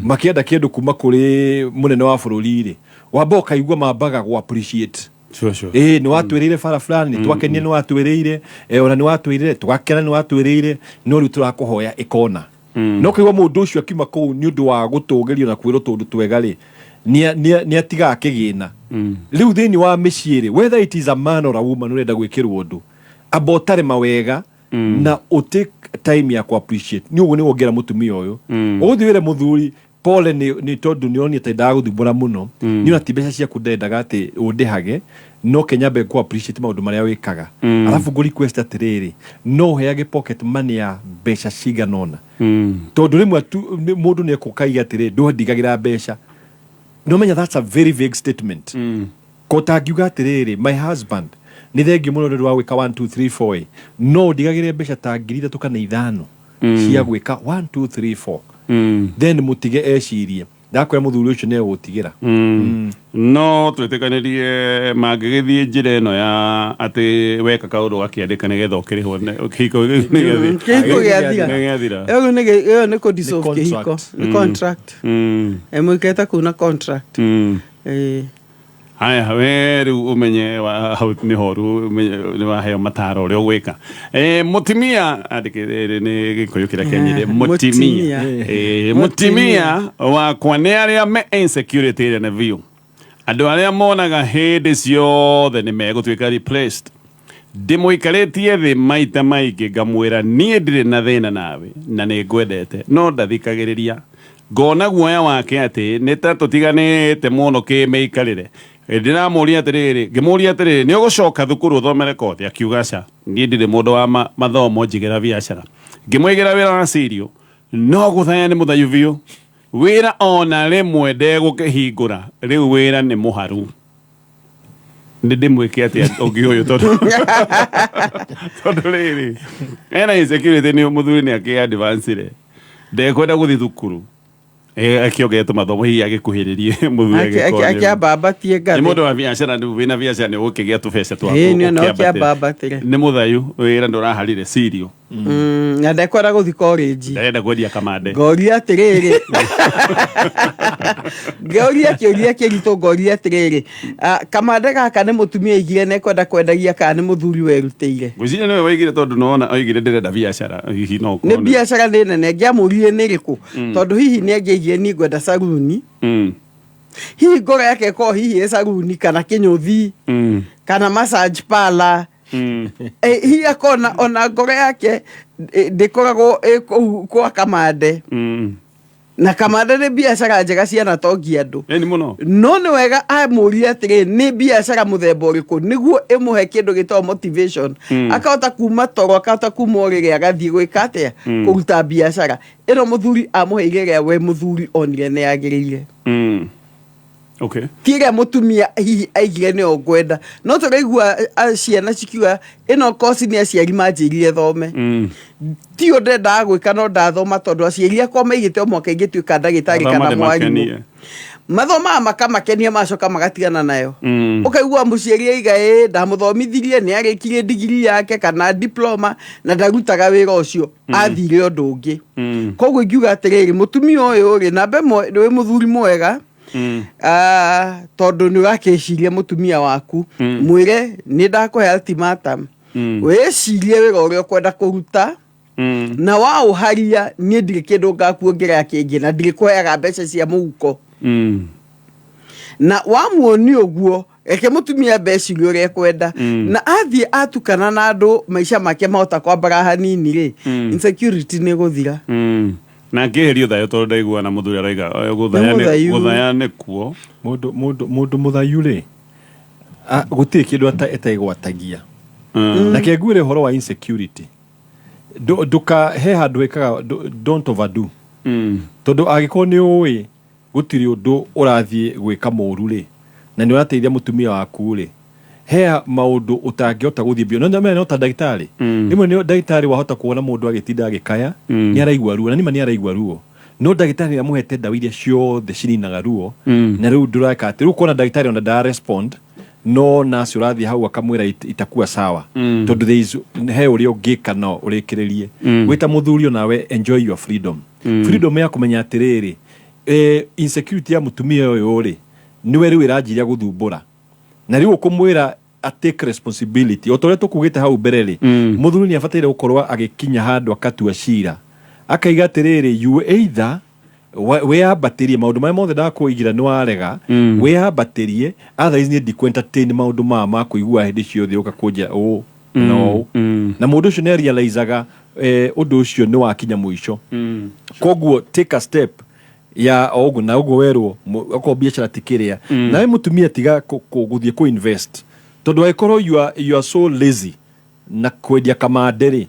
B: makĩenda kĩndũ kuma kũrĩ mũnene wa bũrũri rĩ, wamba ũkaigua mambaga gũ appreciate.
A: Sure, sure.
B: Nĩ watwĩrĩire bara fulani, nĩ twakenia nĩ watwĩrĩire, ona nĩ watwĩrĩire, tũgakena nĩ watwĩrĩire, no rĩu tũrakũhoya ĩkona. No kũigua mũndũ ũcio akiuma kũu nĩ ũndũ wa gũtũgĩrio na kwĩrwo tũũndũ twega rĩ, nĩ atigaga kĩgĩna. Rĩu thĩinĩ wa mĩciĩ rĩ, whether it is a man or a woman ũrenda gwĩkĩrwo ũndũ, amba ũtare mawega na ũtake time ya ku appreciate. Nĩ ũguo nĩguo ũngĩra mũtumia ũyũ. Ũgũthiĩ wĩre mũthuri pole nĩ tondũ nĩ onire ta ndagũthumbũra mũno. Nĩ ona ti mbeca ciaku ndendaga atĩ ũndĩhage, no kenya mbe ngũ appreciate maũndũ marĩa wĩkaga. Arabu ngũ request atĩrĩrĩ, no ũheage pocket money ya mbeca cigana ũna. Tondũ rĩmwe mũndũ nĩ ekũkaiga atĩrĩrĩ, ndũndigagĩra mbeca. No menya that's a very vague statement. Ko tangiuga atĩrĩrĩ, my husband nĩ thengiũ mũno nĩ ũndũ wa gwĩka 1 2 3 4, no ndigagĩre mbeca ta ngiri ithatũ kana ithano cia gwĩka 1 2 3 4. Then mũtige ecirie. Ndakwĩra mũthuri ũcio nĩ egũtigĩra.
A: No twĩtĩkanĩrie mangĩgĩthiĩ njĩra ĩno ya atĩ weka kaũndũ gakĩandĩka nĩgetha ũkĩrĩhwo kĩhiko gĩu nĩ gĩathira.
C: Kĩhiko gĩathira.
A: Nĩ gĩathira.
C: Ĩyo nĩ ĩyo nĩ kũ dissolve
B: Nĩ
C: kĩhiko.
B: contract.
C: Nĩ contract. Mũikĩte kuu na contract.
A: Haya, we rĩu ũmenye wa hau nĩ horu, ũmenye nĩ waheo mataro ũrĩa ũgwĩka. Mũtumia, andĩkĩte nĩ Gĩkũyũ kĩrĩa kĩanyire, mũtumia.
C: Mũtumia.
A: Mũtumia wakwa nĩ arĩa me insecurity ĩrĩa nĩ biũ. Andũ arĩa monaga hĩndĩ ciothe nĩ megũtuĩka replaced. Ndĩmũikarĩtie thĩ maita maingĩ ngamwĩra niĩ ndirĩ na thĩna nawe na nĩ ngwendete, no ndathikagĩrĩria. Ngona guoya wake atĩ nĩ ta tũtiganĩte mũno kĩmĩikarĩre. Ndĩramũria atĩrĩrĩ, ngĩmũria atĩrĩrĩ, nĩ ũgũcoka thukuru ũthomere kothi? Akiuga aca, niĩ ndirĩ mũndũ wa mathomo, njigĩra biacara. Ngĩmũigĩra wĩra wa cirio, no gũthaya nĩ mũthayu biũ. Wĩra ona rĩmwe ndegũkĩhingũra, rĩu wĩra nĩ mũharu. Nĩ ndĩmwĩke atĩa ũngĩ ũyũ tondũ rĩrĩ ena insecurity nĩ mũthuri nĩ akĩ advance-ire, ndekwenda gũthiĩ thukuru. Akĩongerera tũmathomo hihi agĩkuhĩrĩrie mũthuri agĩkorwo nĩ
C: Akĩambambatie ngathĩ.
A: Nĩ mũndũ wa biacara, nĩ wĩna biacara nĩ ũgũkĩgĩa tũbeca twaku
C: Ĩĩ, nĩ ona
A: ũkĩambatĩra.
C: ũkĩambambatĩre.
A: Nĩ mũthayu, wĩra ndũraharire cirio.
C: Na ndekwenda gũthi college.
A: Ndarenda kwendia kamande.
C: Ngoria atĩrĩrĩ, ngoria kĩũria kĩritũ, ngoria atĩrĩrĩ, kamande gaka nĩ mũtumia aigire nĩekwenda kwendagia kana nĩ mũthuri werutĩire?
A: Ngwĩciria nĩwe waigire, tondũ nĩwona oigire ndĩrenda biacara, hihi no
C: Nĩ
A: ũkorwo
C: biacara nĩ nene ngĩamũririe nĩ ĩrĩkũ, tondũ hihi nĩ angĩaigire niĩ ngwenda saruni. Hihi ngoro yake ĩkorwo hihi ĩ saruni kana kĩnyũthi kana massage parlour. Hihi akona ona ngoro yake ndĩkoragwo ĩ kũu kwa kamande. Na kamande nĩ biacara njega cianatongia andũ.
A: Ĩni mũno.
C: No nĩ wega amũrie atĩrĩ, nĩ biacara mũthemba ũrĩkũ nĩguo ĩmũhe kĩndũ gĩtagwo motivation, akahota kuma toro, akahota kuma ũrĩrĩ, agathiĩ gwĩka atĩa, kũruta biacara ĩno mũthuri amũheire, ĩrĩa we mũthuri onire nĩ yagĩrĩire. Ti ĩrĩa mũtumia hihi aigire nĩyo ngwenda. No tũraigua ciana cikiuga ĩno koci nĩ aciari manjĩrire thome, tio ndendaga gwĩka, no ndathoma tondũ aciari akwa maigĩte o mwaka ingĩtuĩka ndagĩtarĩ
A: Mathoma
C: kana mwarimũ.
A: ndĩmakenie.
C: Mathomaga makamakenia, macoka magatigana nayo. Ũkaigua mũciari aiga ĩ ndamũthomithirie, nĩ arĩkirie ndigiri yake kana diploma na ndarutaga wĩra ũcio, athire ũndũ ũngĩ. Koguo ingiuga atĩrĩrĩ, mũtumia ũyũ rĩ, namba ĩmwe, wĩ mũthuri mwega, tondũ nĩ ũrakĩciria mũtumia waku. Mwĩre nĩ ndakũhe ultimatum, wĩcirie wĩra ũrĩa ũkwenda kũruta, na waũharia niĩ ndirĩ kĩndũ ngakuongerera kĩngĩ na ndirĩkũheaga mbeca cia mũhuko. Na wamuonia ũguo, reke mũtumia mbecirie ũrĩa ekwenda. Na athiĩ atukana na andũ, maica make mahota kwambara hanini rĩ, insecurity nĩ gũthira.
A: Na ngĩhĩrio thayũ, tondũ ndaigua na mũthuri araiga gũthaya
C: Nĩ
A: nĩ
C: mũthayu.
A: Gũthaya nĩ kuo.
B: Mũndũ mũthayu rĩ, gũtirĩ kĩndũ etaigwatagia. Na kĩnguĩre ũhoro wa insecurity, ndũka he handũ ĩkaga don't overdo, tondũ angĩkorwo nĩ ũĩ gũtirĩ ũndũ ũrathiĩ gwĩka mũru rĩ, na nĩ ũrateithia mũtumia waku rĩ, he maũndũ ũtangĩhota gũthiĩ bio. No no ta ndagĩtarĩ, rĩmwe nĩ ndagĩtarĩ wahota kuona mũndũ agĩtinda agĩkaya, nĩ araigua ruo, na nĩma nĩ araigua ruo, no ndagĩtarĩ nĩ amũhete ndawa iria ciothe cininaga ruo, na rĩu ndũreka atĩ rĩu kuona ndagĩtarĩ ona ndara respond, no nurse ũrathiĩ hau akamwĩra itakuwa sawa, tondũ there is he ũrĩa ũngĩka no ũrĩkĩrĩrie. Wĩta mũthuri onawe, enjoy your freedom, freedom ya kũmenya atĩrĩrĩ, insecurity ya mũtumia ũyũ rĩ, nĩwe rĩu ĩranjiria gũthumbũra, na rĩu ũkũmwĩra a take responsibility o ta ũrĩa tũkugĩte hau mbere rĩ. Mũthuri nĩ abataire gũkorwo agĩkinya handũ akatua cira, akaiga atĩrĩrĩ, you either wĩyambatĩrie maũndũ marĩa mothe ndakũigira nĩ warega, wĩyambatĩrie, otherwise niĩ ndikũ entertain maũndũ maya ma kũigua hĩndĩ ciothe ũka kũnjĩra ũũ na ũũ. Na mũndũ ũcio nĩ arealizaga ũndũ ũcio nĩ wakinya mũico. Koguo take a step ya o ũguo na ũguo werwo, okorwo biacara ti kĩrĩa, nawe mũtumia tiga gũthiĩ kũ invest, tondũ angĩkorwo you are so lazy na kwendia kamande rĩ,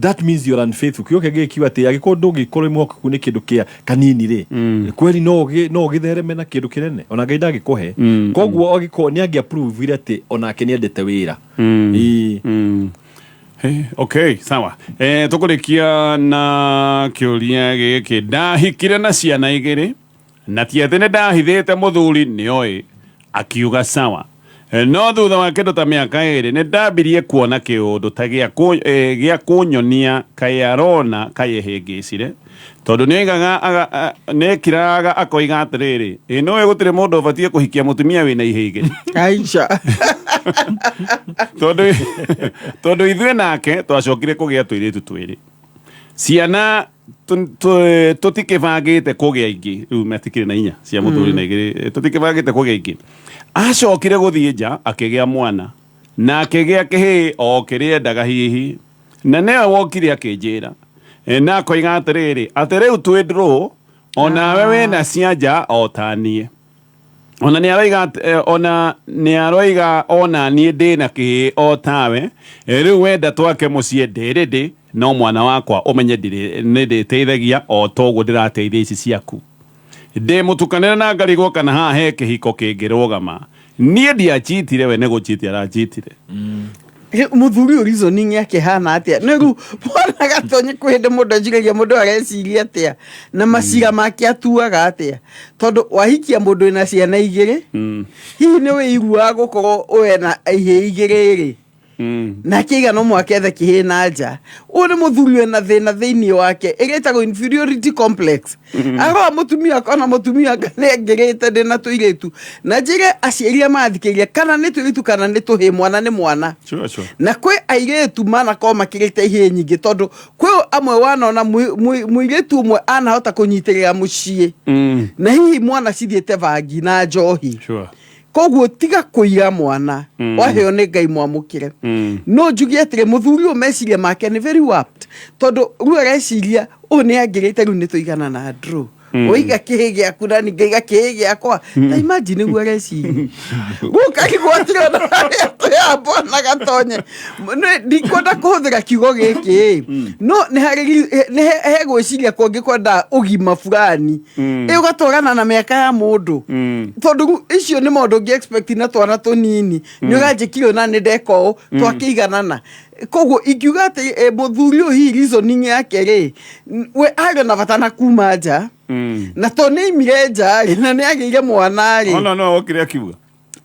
B: that means you are unfaithful. Kĩo kĩngĩ kiuga atĩ angĩkorwo ndũngĩkorwo mwĩhokeku nĩ kĩndũ kĩa kanini rĩ, kweli no ũgĩthereme na kĩndũ kĩnene ona Ngai ndangĩkũhe. Koguo angĩkorwo nĩ angĩ approve atĩ onake nĩ endete wĩra. Ĩĩ.
A: Hey, okay, sawa. Tũkũrĩkia na kĩũria gĩkĩ. Ndahikire na ciana igĩrĩ na ti atĩ nĩ ndahithĩte mũthuri, nĩoĩ, akiuga sawa. No thutha wa kĩndũ ta mĩaka 2 nĩ ndambirie kuona kĩũndũ ta gĩa kũnyonia kaĩ arona kaĩ hĩngĩcire, tondũ nĩoigaga nĩekiraga akoiga atĩrĩrĩ, ĩ nĩũĩ gũtirĩ mũndũ ũbatiĩ kũhikia mũtumia wĩna ihĩ igĩrĩ.
C: Aisha.
A: Tondũ ithuĩ nake twacokire kũgĩa tũirĩtu twĩrĩ, ciana tũtikĩbangĩte kũgĩa ingĩ, rĩu matikĩrĩ na inya cia mũthuri na igĩrĩ, tũtikĩbangĩte kũgĩa ingĩ. Acokire gũthiĩ nja akĩgĩa mwana na akĩgĩa kĩhĩĩ o kĩrĩa endaga hihi, na nĩwe wokire akĩnjĩra, na akoiga atĩrĩrĩ, atĩ rĩu twĩ draw, onawe wĩna cia nja o ta niĩ, ona nĩ aroiga ona nĩ aroiga ona niĩ ndĩna kĩhĩĩ o tawe. Rĩu wenda twake mũciĩ ndĩrĩndĩ, no mwana wakwa ũmenye nĩ ndĩteithagia o toguo ndĩrateithia ici ciaku. Ndĩ mũtukanĩre na ngarigwo kana haha he kĩhiko kĩngĩrũgama. Niĩ ndiachitire, we nĩ gũchiti arachitire.
C: Mũthuri ũyũ reasoning yake hana atĩa? Nĩ rĩu mwana gatonye kwĩ hĩndĩ mũndũ anjiragia mũndũ areciria atĩa na macira make atuaga atĩa, tondũ wahikia mũndũ wĩna ciana igĩrĩ, hihi nĩ wĩiguaga gũkorwo wena ihĩĩ igĩrĩ rĩ? Na akĩiga no mũhaka ethe kĩhĩ na nja. Ũyũ nĩ mũthuri wĩna thĩna thĩinĩ wake ĩgĩtagwo inferiority complex. Arora mũtumia akona mũtumia anga nĩ angĩrĩte ndĩna tũirĩtu. Na njĩre aciari a marathikĩrĩria, kana nĩ tũirĩtu kana nĩ tũhĩĩ, mwana nĩ mwana.
A: Sure, sure.
C: Na kwĩ airĩtu manakorwo makĩrĩte ihĩĩ nyingĩ, tondũ kwĩ amwe wanona mũirĩtu ũmwe anahota kũnyitĩrĩra mũciĩ na hihi mwana cithiĩte bangi na njohi. Koguo tiga kũira mwana waheo nĩ Ngai, mwamũkĩre. No njuge atĩrĩ, mũthuri ũyũ meciria make nĩ very warped, tondũ rĩu areciria ũyũ nĩ angĩrĩte, rĩu nĩ tũigana na draw. Waiga kĩhĩ gĩaku na ni ngaiga kĩhĩ gĩakwa. Ta imagine nĩguo areciria gũkarigwo atĩrĩ, ona harĩa twĩyambwo na gatonye. Ndikwenda kũhũthĩra kiugo gĩkĩ, no nĩ harĩ nĩ he gwĩciria kũngĩ kwenda ũgima fulani ĩ ũgatwarana na mĩaka ya mũndũ, tondũ rĩu icio nĩ maũndũ ũngĩ expect na twana tũnini. Nĩ ũranjĩkire ona nĩ ndeka ũũ twakĩiganana. Koguo ingiuga atĩ mũthuri ũyũ hihi reasoning yake rĩ, we arĩ na bata na kuma nja, na to nĩ aimire nja rĩ, na nĩ agĩire mwana rĩ.
A: Ona no okire akiuga.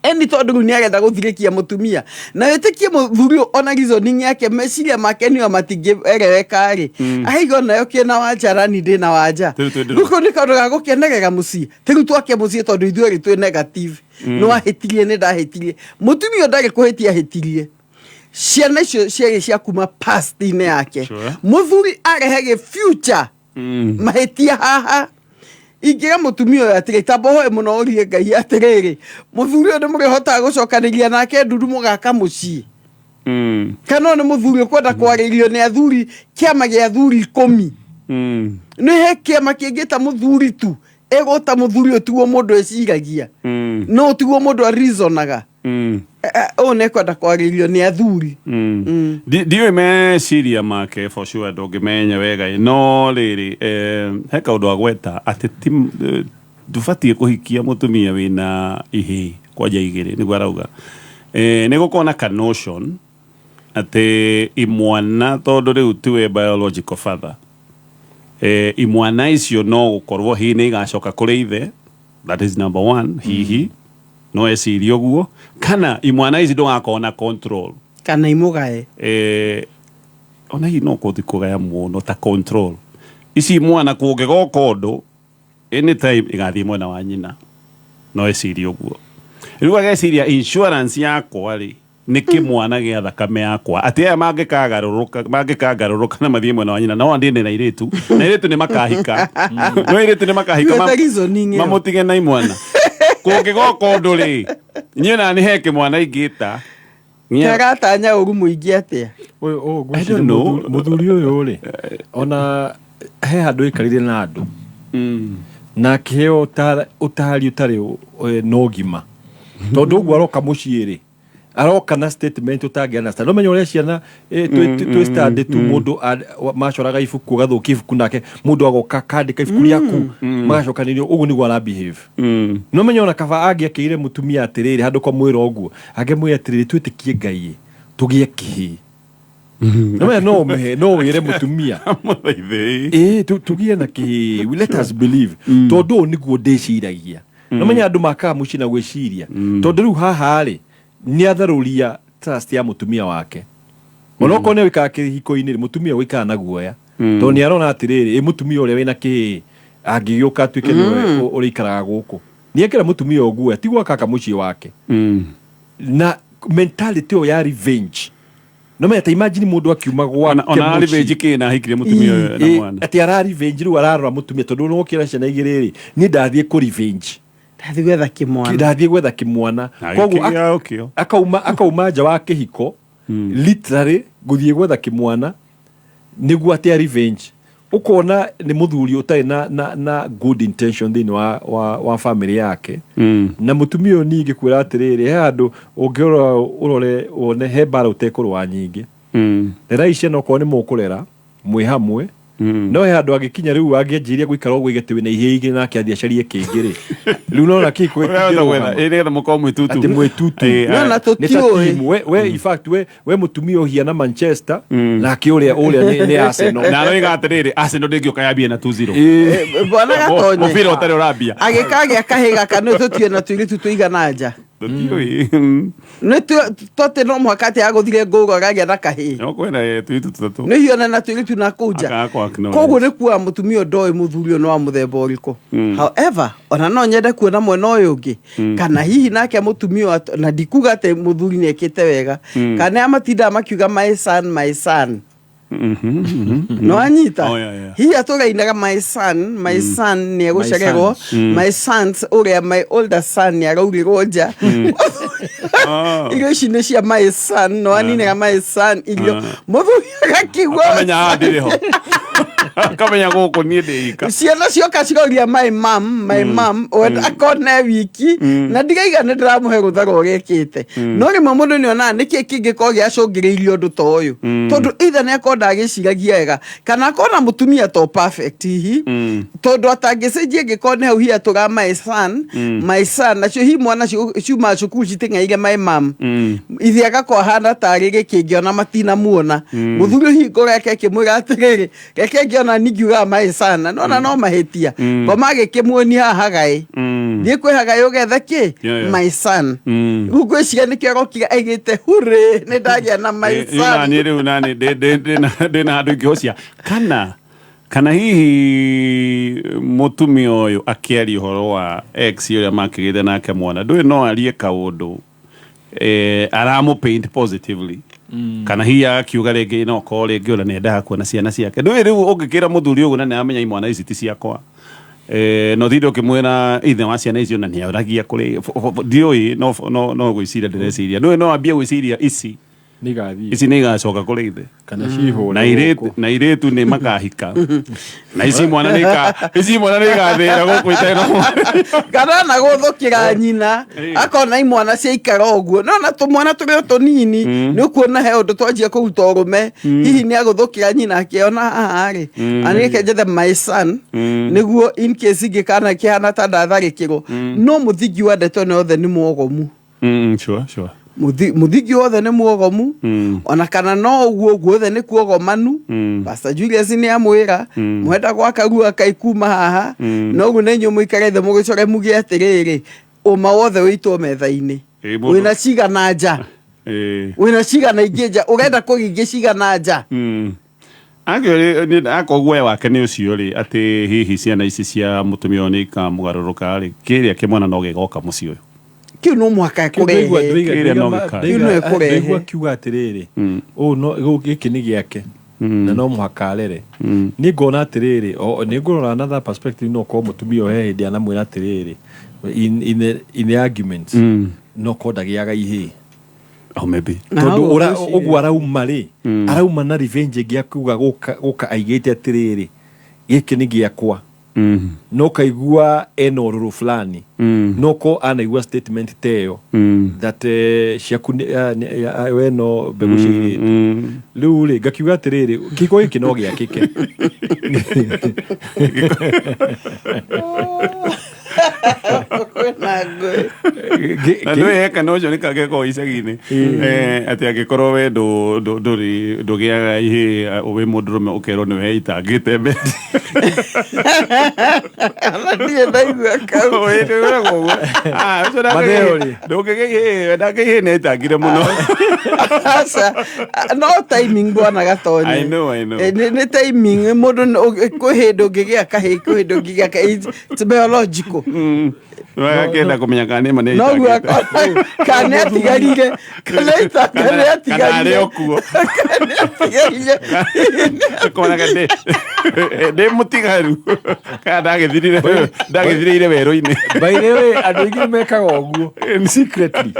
C: Eni tondũ rĩu nĩ arenda gũthirĩkia mũtumia na wĩtĩkie mũthuri ũyũ, ona reasoning yake, meciria make nĩo matingĩereweka rĩ, ahaiga onayo kĩna wanja rani ndĩna wanja.
A: Rĩu twĩ
C: Rĩu kũu nĩ kaũndũ ga gũkenerera mũciĩ. Ta rĩu twake mũciĩ, tondũ ithuĩ erĩ twĩ negative. Nĩ wahĩtirie, nĩ ndahĩtirie, mũtumia ũyũ ndarĩ kũhĩtia ahĩtirie. Ciana icio ciarĩ cia kuma past-inĩ yake. Mũthuri arehe gĩ future mahĩtia haha. Ingĩra mũtumia ũyũ atĩrĩ, tamba ũhoe mũno, ũrie Ngai atĩrĩrĩ, mũthuri ũyũ nĩ mũrĩhotaga gũcokanĩria nake ndundu mũgaka mũciĩ, kana ũyũ nĩ mũthuri ũkwenda kwarĩrio nĩ athuri, kĩama gĩa athuri 10. Nĩ he kĩama kĩngĩ ta mũthuri tu ĩgũta mũthuri ũyũ, tiguo mũndũ eciragia, no tiguo mũndũ arizonaga. Ũyũ nĩ ekwenda kwarĩrio nĩ athuri.
A: Ndiũĩ meciria make for sure, ndũngĩmenya wega ĩ, no rĩrĩ he kaũndũ agweta atĩ ti ndũbatiĩ kũhikia mũtumia wĩna ihĩĩ kwanja igĩrĩ. Nĩguo arauga nĩ gũkorwo na ka notion atĩ imwana, tondũ rĩu tiwe biological father, imwana icio no gũkorwo hihi nĩ igacoka kũrĩ ithe. That is number one. Hihi no ecirie ũguo, kana imwana ici ndũgakorwo na control.
C: Kana imũgae.
A: Ona hihi no kũthi kũgaya mũno ta control ici mwana kũngĩgoka ũndũ anytime igathiĩ mwena wa nyina. No ecirie ũguo. Rĩu ageciria insurance yakwa rĩ nĩ kĩmwana gĩa thakame yakwa, atĩ aya mangĩkagarũrũka mangĩkangarũrũka na mathiĩ mwena wa nyina, no ndĩ na airĩtu, na airĩtu nĩ makahika, no airĩtu nĩ makahika
C: Tuĩte reasoning ĩyo.
A: Mamũtige na imwana. Kũngĩgoka ũndũ rĩ, niĩ na nĩ he kĩmwana ingĩta.
C: Karatanya ũru mũingĩ atĩa?
B: Ũyũ ũyũ
A: I don't know.
B: Mũthuri ũyũ rĩ, ona he handũ aikarire na andũ na akĩheo ũtari ũtarĩ na ũgima, tondũ ũguo aroka mũciĩ rĩ, aroka na statement ũtangĩ understand. No menya ũrĩa ciana twĩ study tu, mũndũ macoraga ibuku ũgathũkia ibuku, nake mũndũ agoka akandĩka ibuku rĩaku magacokanĩrio. Ũguo nĩguo ara behave. No menya ona kaba angĩakĩire mũtumia atĩrĩrĩ, handũ kwa mwĩra ũguo, angĩmwĩra atĩrĩrĩ, twĩtĩkie Ngai tũgĩe kĩhĩ. No menya no ũmĩhe, no wĩre mũtumia
A: Mũthaithĩi.
B: Ĩĩ, tũgĩe na kĩhĩ, let us believe, tondũ ũũ nĩguo ndĩciragia. No menya andũ makaga mũciĩ na gwĩciria, tondũ rĩu haha rĩ, nĩ atharũria trust ya mũtumia wake. Onokorwo nĩ wĩkaga kĩhiko-inĩ rĩ, mũtumia ũikara na guoya, tondũ nĩ arona atĩrĩrĩ, ĩ mũtumia ũrĩa wĩna kĩhĩ angĩgĩũka atuĩke nĩwe ũrĩikaraga gũkũ, nĩ ekĩra mũtumia ũyũ guoya, ti gwaka mũciĩ wake na mentality ĩyo ya revenge. No menya, ta imagine mũndũ akiuma gwake
A: Ona
B: mũciĩ.
A: revenge kĩ na hikirie mũtumia ũyũ na mwana.
B: Atĩ ara revenge, rĩu ararora mũtumia, tondũ nĩwokĩra ciana igĩrĩ rĩ, niĩ ndathiĩ kũ revenge.
C: Ndathiĩ gwetha kĩmwana.
B: Ndathiĩ gwetha kĩmwana.
A: Na
B: Koguo
A: gĩkĩgĩa ũkĩo.
B: akauma nja wa kĩhiko literally gũthiĩ gwetha kĩmwana nĩguo atĩ a revenge. Ũkona nĩ mũthuri ũtarĩ na good intention thĩinĩ wa family yake. Na mũtumia ũyũ ningĩ kwĩra atĩrĩrĩ, he handũ ũngĩrora ũrore wone he mbara ũtekũrũa nyingĩ. Rerai ciana okorwo nĩ mũkũrera mwĩ hamwe, no he handũ angĩkinya rĩu angĩanjĩrĩria gũikara ũguo igĩte wĩna ihĩĩ igĩrĩ nake athiĩ acarie kĩngĩ rĩ, rĩu nona kĩhiko
A: Ũrahota gwetha,
B: gĩtingĩrũgama.
A: Ĩ, nĩgetha mũkorwo mwĩ tutu.
B: Atĩ mwĩ tutu.
C: No na
B: Nĩ ta
C: tũtiũĩ.
B: team. We in fact we mũtumia ũhiana Manchester, nake ũrĩa nĩ Arsenal.
A: Na aroiga atĩrĩrĩ, Arsenal ndĩngĩũka yambie na 2-0.
C: Bwana Gatonye.
A: Mũbira ũtarĩ ũrambia.
C: Agĩkagĩa kahĩ gaka nĩ tũtiĩ na tũirĩtu tũigana nja.
A: Tũtiũĩ.
C: Nĩ tondũ no mũhaka atĩ agũthire ngũgũ agagĩa na kahĩĩ.
A: No kwĩna tũirĩtu tũtatũ.
C: Nĩ hiona na tũirĩtu na kũu nja.
A: Akaga kũ acknowledge.
C: Koguo nĩ kuoya mũtumia ũyũ ndoĩ mũthuri ũyũ nĩ wa mũthemba ũrĩkũ. However, ona no nyende kuona mwena ũyũ ũngĩ, kana hihi nake mũtumia ũyũ na ndikuga atĩ mũthuri nĩ ekĩte wega, kana nĩ amatindaga makiuga my son, my son. No anyita.
A: Oh, yeah, yeah.
C: Hihi atũrainaga my son, my son nĩ egũcererwo, my sons, ũrĩa my older son nĩ araurĩrwo nja.
A: Oh.
C: Irio ici nĩ cia my son, no aninaga my son irio. Mũthuri agakĩigua
A: Akamenya haha ndirĩ ho. Akamenya gũkũ niĩ ndĩ ika.
C: Ciana cioka ciroria my mom, my mom, we akona e wiki na ndigaiga nĩ ndĩramũhe rũtha rwa ũrĩa ĩkĩte. No rĩmwe mũndũ nĩ onaga nĩkĩ kĩngĩkorwo gĩacũngĩrĩirie ũndũ ta ũyũ, tondũ either nĩ akorwo ndagĩciragia wega kana akona mũtumia to perfect hihi, tondũ atangĩcenjia ĩngĩkorwo nĩ hau hihi atũraga my son, my son, nacio hihi mwana ciumaga cukuru citeng'eire my mom, ithe agakorwo ahana tarĩ gĩkĩngĩ ona matinamuona. Mũthuri hihi ngoro yake ĩkĩmwĩra atĩrĩrĩ, reke ngĩona ningiugaga my son, na nona no mahĩtia ngoma agĩkĩmuonia haha hagaĩ, thiĩ kwĩ hagaĩ ũgethe kĩ? My son. Rĩu ngwĩciria nĩkĩo arokire aigĩte hurĩ, nĩ ndagĩa na my
A: Rĩu
C: son.
A: Naniĩ rĩu nani ndĩ na handũ ingĩhocia kana hihi mũtumia ũyũ akĩaria ũhoro wa ex ũrĩa makĩgĩte nake mwana, ndũĩ no arie kaũndũ aramũ paint positively, kana hihi agakiuga rĩngĩ no korwo rĩngĩ ona nĩendaga kuona ciana ciake. Ndũĩ rĩu ũngĩkĩra mũthuri ũguo na nĩaramenya imwana ici ti ciakwa, no thinde ũkĩmwĩra ithe wa ciana icio na nĩoragia kũrĩ ndiũĩ, no gwĩciria ndĩreciria, ndũĩ no ambie gwĩciria ici
B: nĩigathiĩ
A: ici nĩ igacoka kũrĩ ithe
B: kana cihũre
A: na irĩtu, na irĩtu nĩ makahika na ici mwana nĩ ici mwana nĩ igathĩra gũkũ itarĩ na mwana.
C: Kana na gũthũkĩra nyina, akona imwana ciaikara ũguo, no na tũmwana tũrĩ o tũnini nĩ ũkuona he ũndũ twanjia kũruta ũrũme, hihi nĩ agũthũkĩra nyina akĩona haha rĩ, anĩke njethe my son nĩguo in case ingĩkana kĩhana ta ndatharĩkĩrwo. No mũthingi wa ndeto ĩno yothe nĩ mwogomu.
A: Sure, sure.
C: Mũthingi wothe nĩ mwogomu, ona kana no ũguo guothe nĩ kuogomanu. Pastor Julius nĩ amwĩra mwenda gwaka ruakai kuma haha, no ũguo nĩ inyuĩ mũikare thĩ mũgĩcore muge atĩrĩrĩ, ũma wothe wĩitwo metha-inĩ.
A: Ĩ, mũndũ-
C: Wĩna cigana nja? Wĩna cigana ingĩ nja? Ũrenda kũgĩa ingĩ cigana nja?
A: Akorwo guoya wake nĩ ũcio rĩ, atĩ hihi ciana ici cia mũtumia ũyũ nĩ ikamũgarũrũka rĩ, kĩrĩa kĩmwana no gĩgoka mũciĩ ũyũ.
C: Kĩu no mũhaka ekũrehe.
A: Kĩrĩa no gĩka.
C: Kĩu no ĩkũrehe.
B: Ndaigua akiuga atĩrĩrĩ, ũũ no gĩkĩ nĩ gĩake na no mũhaka arere. Niĩ ngona atĩrĩrĩ, nĩ ngũrora another perspective, no korwo mũtumia ũyũ he hĩndĩ anamwĩra atĩrĩrĩ, in the argument, no korwo ndagĩaga ihĩĩ.
A: Oh, maybe.
C: Na
B: Tondũ
C: hau
B: ũra-
C: ũguo
B: ũguo arauma rĩ, arauma na revenge ĩngĩ akiuga gũka aigĩte atĩrĩrĩ, gĩkĩ nĩ gĩakwa, no kaigua ena ũrũrũ fulani, no ko anaigua statement ta ĩyo that ciaku we no mbegũ cia irĩtu. Rĩu rĩ, ngakiuga atĩrĩrĩ, kĩhiko gĩkĩ no gĩakĩke.
C: Kwĩna ngũĩ.
A: Na ndũĩ he kana ũcio nĩ kangĩkorwo icagi-inĩ, atĩ angĩkorwo we ndũrĩ ndũgĩaga ihĩĩ, wĩ mũndũrũme ũkerwo nĩwe itangĩte mbere.
C: Ona ndirĩ ndaigua kau.
B: Matheo rĩ.
A: Ndũngĩgĩa ihĩĩ, ndangĩ ihĩĩ nĩ aitangire mũno.
C: Aca, no timing bwana Gatonye.
A: I know, I know.
C: Nĩ timing mũndũ kwĩ hĩndĩ ũngĩgĩa kahĩĩ, kwĩ hĩndĩ ũngĩgĩa kahĩĩ. It's biological.
A: Akenda kũmenya kana nĩ ma nĩ
C: Noguo
A: aitangĩte.
C: akona kana nĩ atigarire kana itanga nĩ
A: Kana arĩ
C: atigarire
A: o kuo.
C: Kana nĩ atigarire.
A: Konaga ndĩ mũtigaru kana ndagĩthirĩire werũ-inĩ.
B: By the way, andũ aingĩ mekaga ũguo secretly,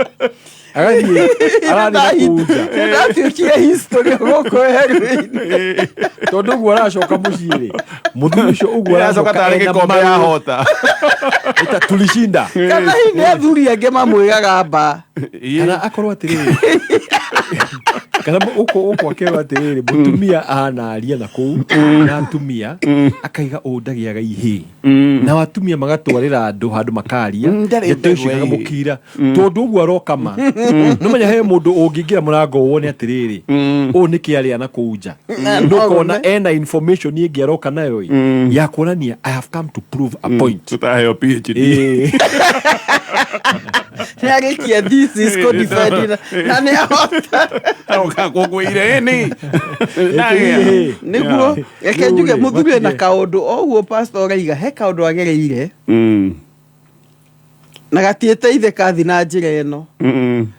B: agathiĩ arathiĩ na kũu nja.
C: Ndatuĩkire history gũkũ werũ-inĩ.
B: Tondũ ũguo aracoka mũciĩ rĩ, mũthuri ũcio ũguo
A: aracoka tarĩ
B: ena
A: gĩkombe
B: marũrũ.
A: yahota.
B: Ĩta tulishinda.
C: Kana hihi nĩ athuri angĩ mamwĩraga mba.
B: Kana akorwo atĩrĩrĩ, Kana ũkũ akerwo atĩrĩrĩ, mũtumia ahana aria na kũu na atumia akaiga ũũ ndagĩaga ihĩĩ, nao atumia magatwarĩra andũ handũ makaria.
A: Ndarĩ
B: ndeto icio
A: mbegũ, ĩ.
B: ikamũkira tondũ ũguo aroka ma nomenya he mũndũ ũngĩingĩra mũrango wone atĩrĩrĩ, ũũ nĩkĩ arĩa na kũu nja, nũkona ena information ĩngĩ aroka nayo ĩ, ya kuonania I have come to prove a point.
A: Tutaheo PhD.
B: Ĩ.
C: Nĩ arĩkia thesis kũ-defend na nĩ ahota.
A: Aroka kũngũire ĩni.
B: Ĩ.
C: Nĩguo reke
B: Rĩu
C: njuge
B: rĩ,
C: mũthuri ena
B: matige.
C: kaũndũ o ũguo pastor ũraiga, he kaũndũ agereire na gatiĩte ithe kathi na njĩra ĩno.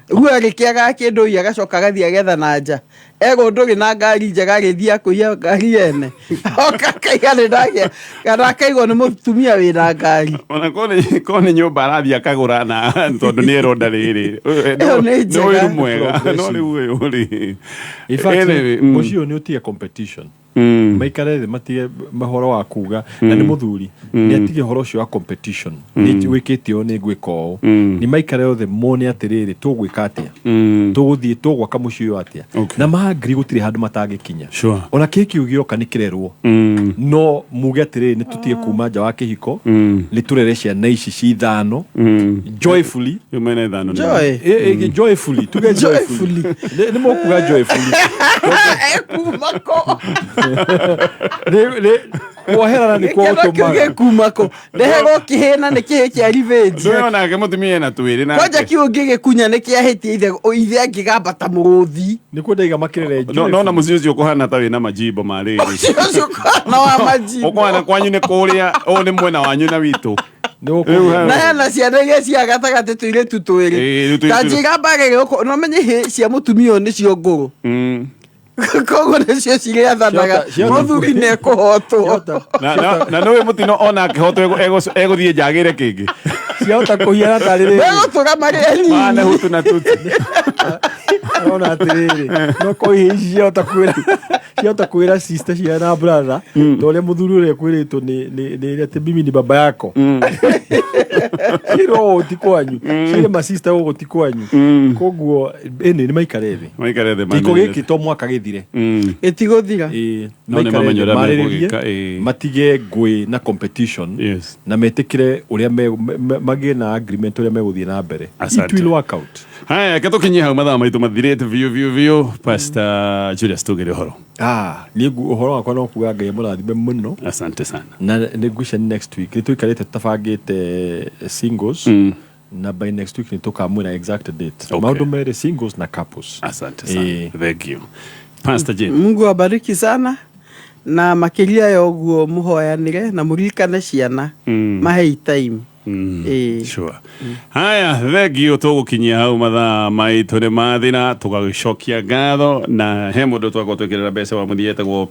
C: Rĩu arĩkĩagaga kĩndũ ia, agacoka agathiĩ agetha na nja, erwo ndũrĩ na ngari njega, agĩthiĩ akũiya ngari ene, oka akaiga nĩ ndagĩa, kana akaigwo nĩ mũtumia wĩna ngari.
A: Ona ko nĩ nyũmba arathiĩ akagũra na tondũ nĩ eronda rĩrĩ.
C: Ĩyo nĩ
A: Nĩ
C: njega.
A: ũiru mwega no rĩu ũyũ rĩ.
B: In fact,
A: Anyway,
B: mũciĩ ũyũ nĩ ũtige competition, maikare thĩ matige mahoro wa kuga na nĩ mũthuri nĩ atige ũhoro ũcio wa competition, nĩ wĩkĩte ũũ, nĩ ngwĩka ũũ, nĩ maikare othe mone atĩrĩrĩ, tũgwĩka atĩa, tũgũthiĩ tũgwaka mũciĩ ũyũ atĩa, na mangiri gũtirĩ handũ matangĩkinya. Ona kĩĩ kĩu gĩoka nĩ kĩrerwo, no muge atĩrĩrĩ, nĩ tũtige kuma nja wa kĩhiko, nĩ tũrere ciana ici ci ithano joyfully.
A: Rĩu mena ithano nĩ-
C: Joy.
B: Joyfully, tuge joyfully, nĩ mũkuga joyfully.
C: Ekuma kũ?
B: Kuoherana nĩ kuo
C: Gĩkeno kĩu
B: gũtũmaga
C: gĩkuma kũ? Ndeherwo kĩhĩna nĩ kĩhĩ kĩa revenge.
A: Ndũĩ onake mũtumia ena twĩrĩ nake.
C: Kwanja kiu ngĩgĩkunya nĩ kĩahĩtia ithe, ithe angĩgamba ta mũrũthi.
B: Nĩkuo ndaiga makĩrere.
A: No na mũciĩ ũcio ũkũhana ta wĩna majimbo ma rĩrĩ.
C: Ũcio ũkũhana wa majimbo.
A: Ũkũhana kwanyu nĩ kũrĩa ũũ nĩ mwena wanyu na witũ. Rĩu
C: Na hena ciana iria cia gatagatĩ, tũirĩtu twĩrĩ.
A: Ĩĩ, rĩu
C: Ta
A: tũirĩtu-
C: njĩra mbara ĩrĩa no menye hĩ cia mũtumia ũyũ nĩcio ngũrũ, koguo nĩcio cirĩathanaga. Mũthuri nĩ ekũhotwo.
A: Na nĩũĩ mũtino ona akĩhotwo egũthiĩ nja agĩre kĩngĩ.
B: Ciahota kũhiana tarĩ rĩrĩ.
C: Megũtũra marĩ anini.
A: Mana hutu na tuti.
B: Arona atĩrĩrĩ, no ko ihĩ ici ciahota kwĩra sister cia na brother ta ũrĩa mũthuri ũrĩa kwĩrĩtwo nĩ atĩ mimi ni baba yako, ciĩrwo ũũ ti kwanyu, ciĩre masista gũkũ ti kwanyu, koguo ĩnĩ nĩ maikare thĩ.
A: Maikare thĩ.
B: Kĩhiko
A: manĩrĩre.
B: gĩkĩ to mwaka gĩthire.
C: Gĩtigũthira.
B: Ĩĩ,
A: No nĩ
B: maikare
A: mamenye
B: thĩ,
A: ũrĩa
B: marĩrĩrie,
A: megũgĩka, ĩĩ.
B: matige ngũĩ na competition, na metĩkĩre ũrĩa magĩe na agreement ũrĩa megũthiĩ na mbere. It
A: Asante.
B: will work out.
A: Haya, reke tũkinyie hau, mathaa maitũ mathirĩte biũ biũ biũ. Pastor Julius, tugĩre ũhoro.
B: Ah, niĩ ũhoro wakwa no kuga Ngai amũrathime mũno.
A: Asante sana.
B: Na nĩ ngwĩcia nĩ next week nĩ tũikarĩte tũtabangĩte singles, na by next week nĩ tũkamwĩra exact date. Maũndũ merĩ, singles na couples.
A: Asante sana, thank you. Pastor Jane.
C: Mungu abariki sana, na makĩria ya ũguo mũhoyanĩre na mũririkane ciana, mahei time. Ĩĩ.
A: Sure. Haya, thank you, tũgũkinyia hau, mathaa maitũ nĩ mathira, tũgagĩcokia ngatho na he mũndũ twakorwo twĩkĩrĩra mbeca wa mũthia etagwo